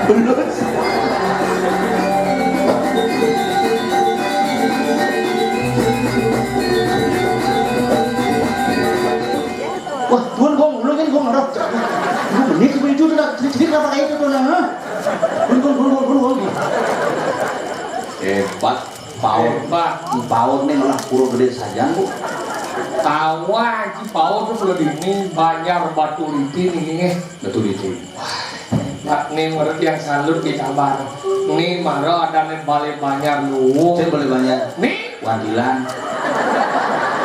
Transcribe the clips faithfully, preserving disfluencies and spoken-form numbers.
Belum. Wah, Tuan, gua ngulur kan, gua ngarep. Lu bener sih, itu udah jadi, jadi kenapa kayak itu tuh, nah? Tuan, Tuan, Tuan, Tuan, Tuan, Tuan. Hebat, paut. Hebat. Paut nih malah pura gedé saja, Bu. Tawa, Ci, paut tuh kalau di ini banjar batu licin ini, nih. Batu licin. Wah, Pak, nih menurut yang salut di kabar. Nih, mara ada nih balé banjar luwung. Cén balé banjar. Nih. Wandilan.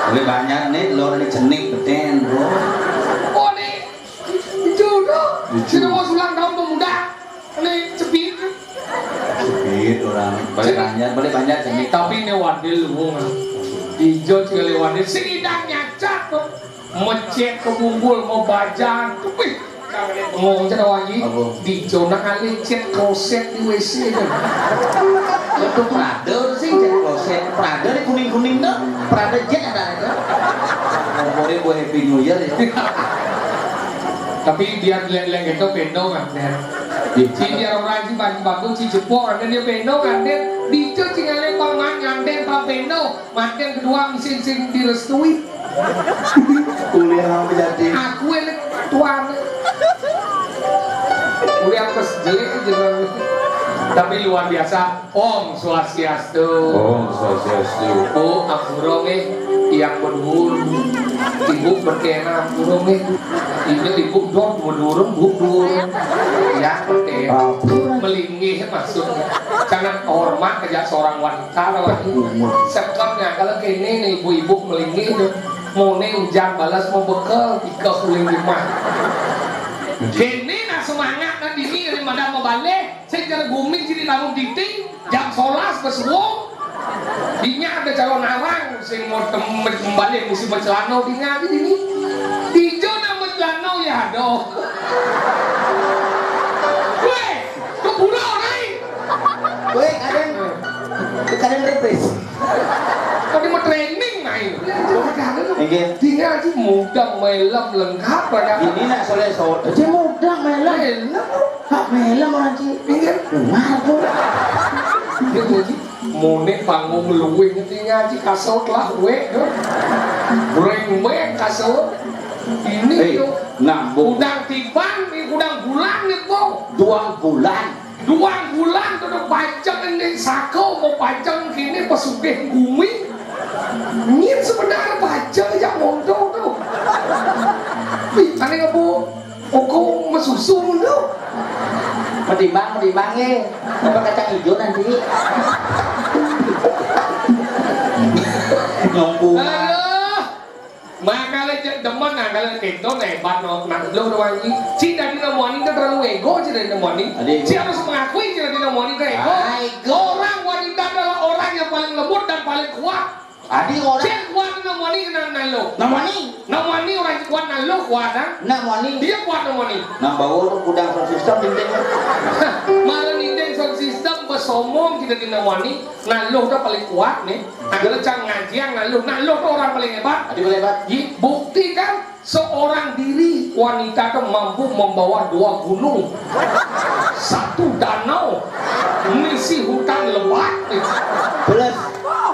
Balé banjar nih, lor nih cenik beten, Bro. Oh, nih. Jujur. Jujur. Sudah mau ulang tahun pemuda. Nih, cepit. Cepit orang. Balé banjar, balé banjar cenik. Tapi nih wandil luwung. Ijo sekali wandil. Sing idang nyacak, Bro. Mecet ke bungkul, mau bajang. Wih, ngomong cara wangi. Apa? Di zona kali cet kloset di W C itu. Itu Prada sih, cet kloset. Prada di kuning-kuning tuh. Prada jet ada itu. Ngomongin buat Happy New Year ya. Tapi biar lihat-lihat gitu, bendo kan, ya. Iya. Si biar orang si baju bagus, si jepok, kan dia bendo, kan dia. Di itu tinggalnya paman, nganten, pak bendo. Makin kedua mesin sing direstui. Kuliah apa jadi? Aku enek tuan. Kuliah pas jelek aja. Tapi luar biasa. Om Swastiastu. Om Swastiastu. Bu, ampura nggih, yang berdua. Ibu berkena ampura nggih. Ini ibu dong berdua, bu, bu. Ya, oke. Ampura. Melinggih maksudnya. Karena hormat aja seorang wanita. Kalau sekotnya, kalau kene nih ibu-ibu melinggih tuh. Mone ujang balas mau bekel, tiga kuling lima. Kene nah semangat nah dini daripada mau balik. Sing cara guming sini tamu titik, jam solas besuwung. Dinya ada calon arang, sing mau tem-, kembali mesti bercelana dinya di sini. Dijo nang bercelana ya aduh. Weh, keburu orang. Weh, kadang, kadang repres. Tadi mau training main. Inggih. Dinya aja muda melem lengkap banyak. Ini nak soleh sot. Aja muda melem. Melem. Hak melem orang ci. Inggih. Dengar tuh. Dia bunyi, mone panggung luwih ngerti ngaji kasut lah wek tuh. Breng wek kasut. Ini Eh, tuh. Nah, Bu. Udang tiban, udang bulan nih, Bu. Dua bulan. Dua bulan tuh udah pajak ini sako mau pajak kini pesugih bumi. Ini sebenarnya pajak aja mondok tuh. Ih, aneh nggak, Bu? Koko mesusu ngono. Metimbang, metimbang nggih. Apa kacang hijau nanti? Ngomong. Aduh. Makanya cek demen nah kalau gitu hebat no. Nah, lo udah wangi. Ci dari nomoni kan terlalu ego ci dari nomoni. Adi. Ci harus mengakui ci dari nomoni itu ego. Ah, ego. Orang wanita adalah orang yang paling lembut dan paling kuat. Adi orang. Cek kuat nang moni nang nalo. Nang moni. Nang moni orang kuat nalo kuat ah. Nang moni. Dia kuat nang moni. Nang bawa tu gudang sound system dinding. Malah dinding sound system bersomong kita di nang moni. Nalo tu paling kuat nih. Agak cang ngajian nalo. Nalo tu orang paling hebat. Adi paling hebat. Bukti kan? Seorang diri wanita itu mampu membawa dua gunung, satu danau, misi hutan lebat. Plus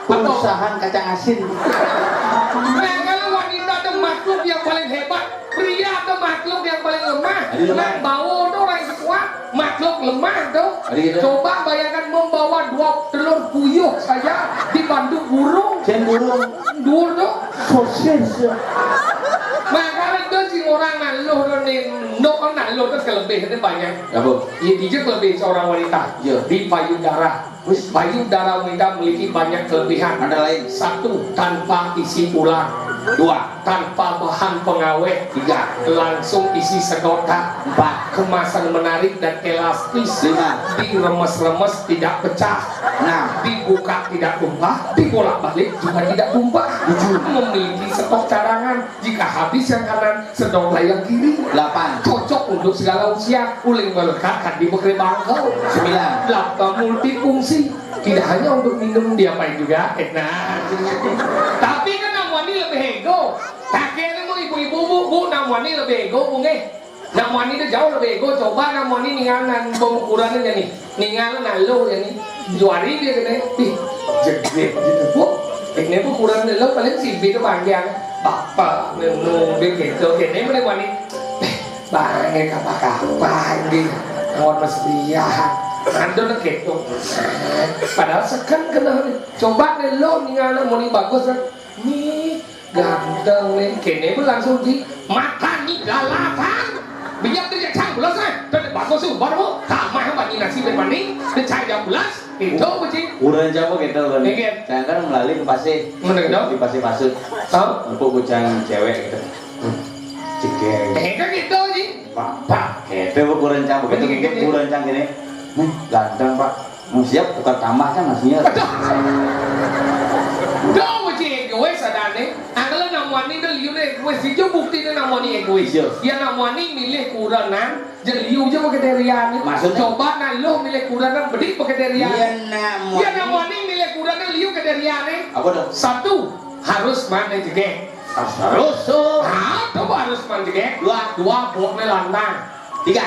perusahaan kacang asin. Nah, kalau wanita itu makhluk yang paling hebat, pria itu makhluk yang paling lemah. Jadi lemah. Nang bawa itu orang yang kuat. Makhluk lemah tuh. Ada gitu. Coba bayangkan membawa dua telur puyuh saja dibantu burung. Sen burung. Dur tuh. Sosis. Makanya itu si orang naluh tuh nih, no naluh tuh kelebihannya banyak. Apa? Ya, dia kelebihan seorang wanita. Ya. Di payudara. Wis. Payudara wanita memiliki banyak kelebihan. Ada lain. Satu, tanpa isi ulang. Dua, tanpa bahan pengawet. Tiga, langsung isi sedotan. Empat, kemasan menarik dan elastis. Lima, diremes-remes tidak pecah. Enam, dibuka tidak tumpah, dibolak-balik juga tidak tumpah. Tujuh, memiliki stok cadangan. Jika habis yang kanan, sedotlah yang kiri. Delapan, cocok untuk segala usia. Uling melekat kan di bekre bangkau. Sembilan, delapan multifungsi. Tidak hanya untuk minum, diapain juga. Eh, nah. Tapi kan nang wani lebih ego. Kakek ni mau ibu-ibu, bu, bu, nang wani lebih ego, bu, nggih. Nak muani tu jauh lebih ego, coba nak muani ningal nan ukurannya nih. Ningal nan lo ya nih. Juari dia kena, ih, jegek gitu. Bu, ini bu ukuran lo paling sibih tu panjang. Bapak nenu begitu, kene mana muani. Eh, banyak apa-apa ini. Awak mesti ya. Ada nak gitu. Padahal sekan kena ni. Coba nih lo ningal nan muani bagus kan. Nih, ganteng nih. Kene bu langsung di mata nih galatan. Biar dia cang belas eh. Dan bagus tuh baru. Kamah banyak nasi bermain. Dia cang jam belas. Itu apa sih? Kurang jam apa gitu kan? Iya. Jangan kan melalui ke pasir. Mana gitu? Di pasir pasir. Tahu? Empuk kucang cewek gitu. Cekek. Eh, kan gitu sih. Pak, Pak, gitu bu kurang jam. Begitu gitu, gitu. Kurang jam gini. Nih, ganteng, Pak. Mau siap tukar tambah kan nasinya. Aduh. Dong, mesti egois ada nih. Angkala nak muani dah liu nih egois. Itu bukti nih nak muani egois. Iya. Ya nak muani milih kuranan, je liu je pakai derian nih. Maksudnya? Coba nak lo milih kuranan, bedik pakai derian. Iya, nak muani. Ya nak muani milih kuranan, liu ke derian nih. Apa tuh? Satu, harus mana jegek. Harus tuh. Ah, coba harus mana jegek. Dua. Dua, boknya lantang. Tiga,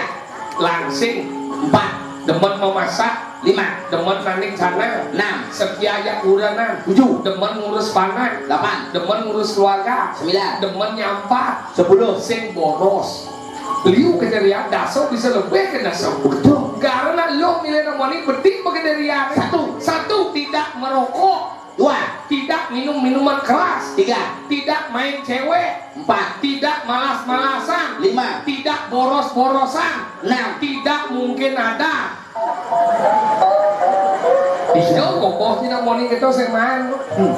langsing. Empat, demen memasak. Lima, demen nanding sana. Enam, setia aja kuranan. Tujuh, demen ngurus panak. Delapan, demen ngurus keluarga. Sembilan, demen nyampat. Sepuluh, sing boros. Liu kejadian daso bisa lebih ke daso. Betul. Karena lo milih nomor ini bedik pekedarian. Satu. Satu, tidak merokok. Dua, tidak minum minuman keras. Tiga, tidak main cewek. Empat, tidak malas-malasan. Lima, tidak boros-borosan. Enam, tidak mungkin ada. Dijawab kokoh sih nak muani kita seman. Hmm.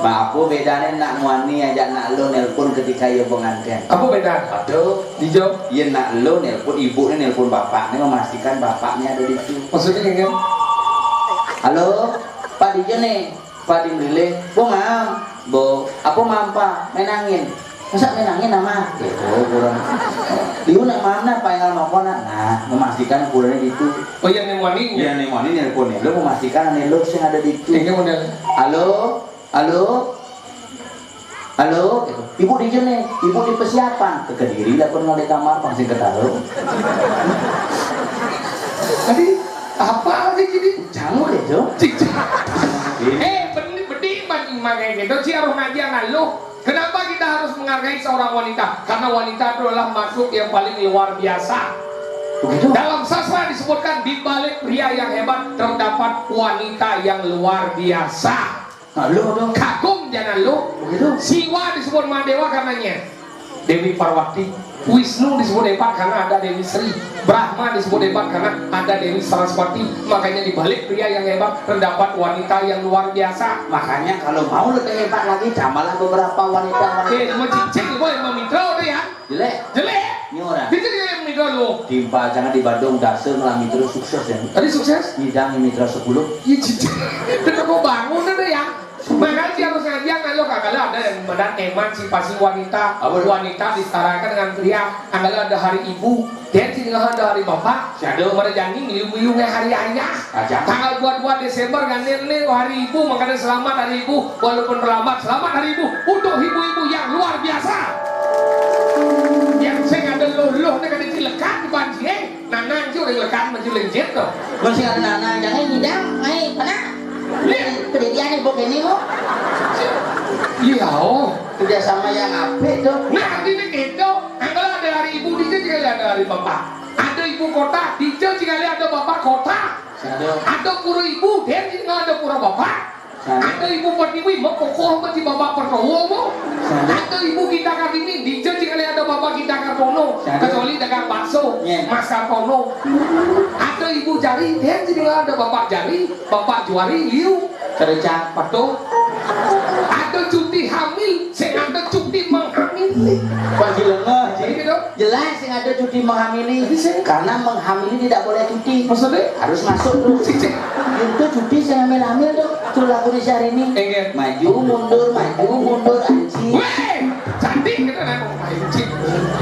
Apa bedanya nak muani aja nak lo nelpon ketika ia pengantin? Apa beda? Aduh. Dijawab. Iya nak lo nelpon ibu ni nelpon bapak ni memastikan bapaknya ada di situ. Maksudnya kan? Halo, Pak Dijo nih. Padi milih, bo mam, bo, apa mampa, menangin. Masa menangin nama? Gitu, kurang. Liu nak mam nak, paingal mampa nak. Nah, memastikan kurangnya gitu. Oh, yang nemoni? Yang nemoni nelpon nih, lo memastikan ane lo sing ada di itu. Ini model. Halo, halo, halo, gitu. Ibu di jene, ibu di persiapan. Ke Kediri lah pernah di kamar, pasti ketahu. Tadi apa lagi jadi? Jangan deh, Jo. Cicak. Eh, bedik, bedik, makai gitu. Si harus ngaji anak lu. Kenapa kita harus menghargai seorang wanita? Karena wanita itu adalah makhluk yang paling luar biasa. Begitu. Dalam sastra disebutkan, di balik pria yang hebat terdapat wanita yang luar biasa. Nah, lu tuh. Kagum jangan lu. Begitu. Siwa disebut Mahadewa karenanya Dewi Parwati. Wisnu disebut hebat karena ada Dewi Sri. Brahma disebut hebat karena ada Dewi Saraswati. Makanya di balik pria yang hebat terdapat wanita yang luar biasa. Makanya kalau mau lebih hebat lagi, tambahlah beberapa wanita-wanita. Eh, nama cicing, boy, sama mitra udah ya. Jelek. Jelek. Ini orang. Dia jadi yang mitra lu. Timpal jangan di Badung, dasar ngalami terus sukses ya. Tadi sukses? Nyidang mitra sepuluh. Iya, cicing. Kita mau bangun udah ya. Makanya harus ngaji, kalau kagak ada yang benar emansipasi wanita. Apa? Wanita disetarakan dengan pria. Angkala ada hari ibu, dia tinggal ada hari bapak. Siapa? Merjani ngeliung-ngeliungnya hari ayah. Aja. Tanggal dua puluh dua Desember kan ini hari ibu, makanya selamat hari ibu. Walaupun terlambat, selamat hari ibu untuk ibu-ibu yang luar biasa. Yang saya ada loh-loh nih kada cilekan di banci, eh. Nanang sih udah lekat maju lenjit tuh. Masih ada nanang, jangan ngidang, mai, pernah? Iya. Kejadian ibu ini kok. Iya, oh. Kerja sama yang apa tuh? Nah, artinya gitu. Angkala ada hari ibu, di sini juga ada hari bapak. Ada ibu kota, di sini juga ada bapak kota. Ada. Ada pura ibu, di sini juga ada pura bapak. Ada ibu pertiwi, mau kokoh, mau di bapak pertowo, mau. Ada ibu kita Kartini, di sini juga ada bapak kita Kartono. Kecuali dagang bakso, Mas Kartono. Ada ibu jari, di sini juga ada bapak jari, bapak juari, liu. Kerja. Betul. Ada cuti hamil, sing ada cuti menghamili. Pasti lengah, Ji. Jadi gitu. Jelas sing ada cuti menghamili. Jadi sih. Karena menghamili tidak boleh cuti. Maksudnya? Harus masuk tuh. Cicing. Itu cuti sing hamil-hamil tuh. Tuh lagu di sehari ini. Iya. Maju mundur, maju mundur, anjing. Weh, cantik gitu kan. Anjing.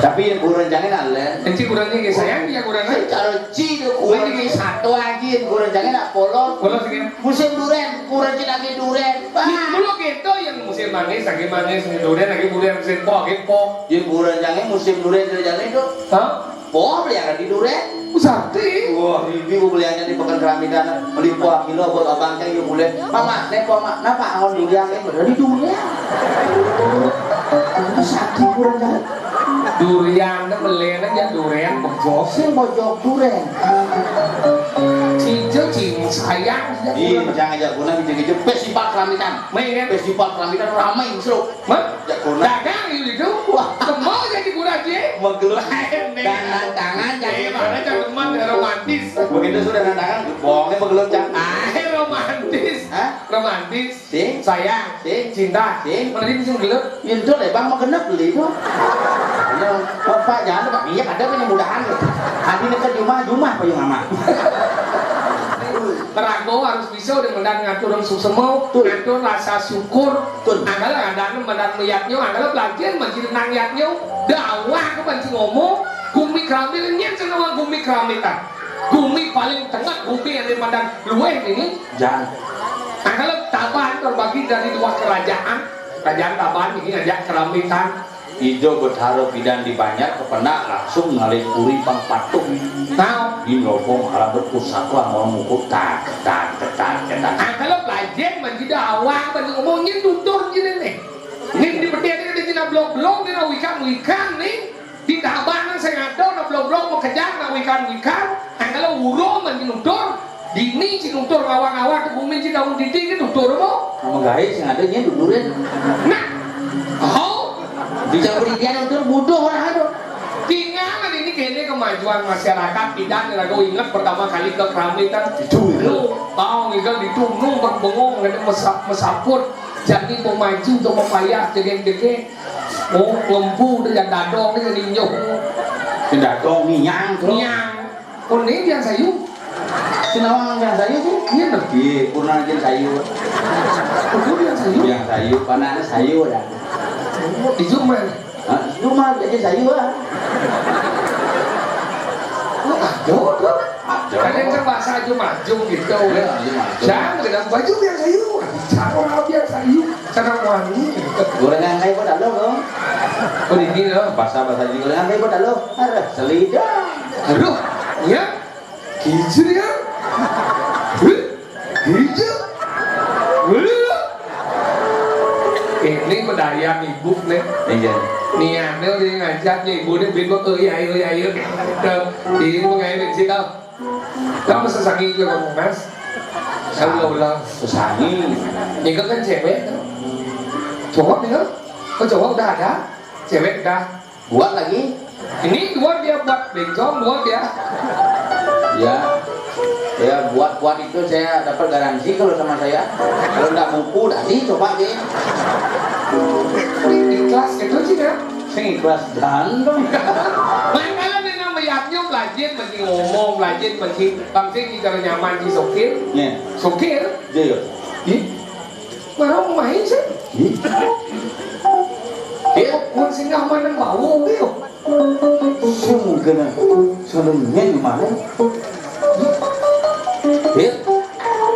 Tapi ya kurang jangan alen. Anjing kurangnya kayak sayang dia kurang. Kalau Ci tu kurang ni satu aja, kurang jangan nak polos. Polos kan? Musim duren, kurang ci lagi duren. Bah. Dulu gitu yang musim manis lagi manis, musim duren lagi duren, musim pok lagi pok. Ya kurang jangan musim duren, jangan itu. Hah? Boh beli akan di duren. Sakti. Wah, bibi gua beli aja di pekan keramitan. Beli kuah kilo buat abang kayak gitu boleh. Mama, nek mama, kenapa angon durian ini? Di duren. Itu sakti kurang kan? Durian tuh beli aja duren bojok. Sing bojok duren. Cincin cing sayang. Iya, jangan aja guna gitu-gitu. Festival keramitan. Main kan? Festival keramitan ramai seru. Mah? Jagoan. Dagang gitu. Wah. Kemau jadi gurah, Ji. Magelut. Lain, nih. Dan tantangan, Ji. Eh, mana cangkeman, romantis. Begitu sudah tantangan, bohongnya magelut, Cang. Ah, romantis. Hah? Romantis. Sing. Sayang. Sing. Cinta. Sing. Mana dia bisa gelut? Itu lah, Bang, mau genep beli itu. Iya, Pak, jangan, Pak. Iya, ada punya mudahan. Hati dekat jumah, jumah payung ama. Rago harus bisa dengan ngatur suksema, ngatur rasa syukur. Betul. Angkala ada mendan meyatnya, angkala belajar menjadi nang yatnya, dakwah ke banci ngomong, gumi keramik, nyen cenawang gumi keramitan. Gumi paling tengah, gumi yang dimandan luweh ini. Jangan. Angkala Taban terbagi dari dua kerajaan. Kerajaan Taban ini ngajak keramitan. Ida Betara Bidan di Banjar kepenak langsung ngalih puri pang patuh. Tahu. Di ngeroboh malah berpusaka mau ngukut tak, tak, tak, tak. Angkala belajar menjadi awak, menjadi ngomongnya tutur gini nih. Ini di peti ada di Cina blok-blok, di wikan-wikan nih. Di Taban saya ada, na blok-blok mau kejar, na wikan-wikan. Angkala urung menjadi nutur. Dini ci nutur ngawang-ngawang ke bumi ci daun didi ke nutur mo. Nama gawe sing ada nya nuturin. Nah. Oh. Bisa penelitian nutur bodoh orang ada. Tinggal ini kene kemajuan masyarakat, tidak ada ingat pertama kali ke keramitan. Itu. Lu tahu ngigal di tunung berbengong ngene mesap mesaput. Jadi mau maju atau mau payah jadi deke. Oh, ngempu tu yang dadong ni ninyo. Yang dadong ni nyang tu. Nyang. Oh, ni yang sayu. Sinawang yang sayu tu? Iya, nah. Iya, purna yang sayu. Oh, yang sayu? Yang sayu, panaknya sayu dah. Oh, di rumah. Hah? Rumah jadi sayu lah. Oh, ada tu. Ada. Kadang kan bahasa aju maju gitu. Iya, aju maju. Jangan dengan baju yang sayu. Cara orang yang sayu. Cara wangi. Gorengan kayak pada lo, dong. Oh, di sini lo. Bahasa-bahasa di gorengan kayak pada lo. Ada selida. Aduh, ya. Kijir ya. Huh? Kijir. Huh? Ini bedaya ibu nih. Iya. Niatnya udah ngajak nih ibu nih, ibu tuh ya, ayo, ya, ayo. Tuh, ini mau ngapain sih kau? Kamu sesangi juga kamu, Mas? Saya udah ulang. Sesangi. Ini kan cewek. Cowok nih, oh, cowok udah ada, cewek udah. Buat lagi. Ini dua dia buat bencong, dua dia. Ya. Ya, buat-buat itu saya dapat garansi kalau sama saya. Kalau nggak mampu, tadi coba deh. Ini ikhlas gitu sih, ya. Sing ikhlas dan dong. Makanya nih nama Yatnya belajar mesti ngomong, belajar mesti bangsa kita nyaman di sokir. Ya. Sokir. Iya, iya. Ih. Mau main sih? Ih. Iya. Pun singgah mana mau, iya. Sing kena, sing nyen mana?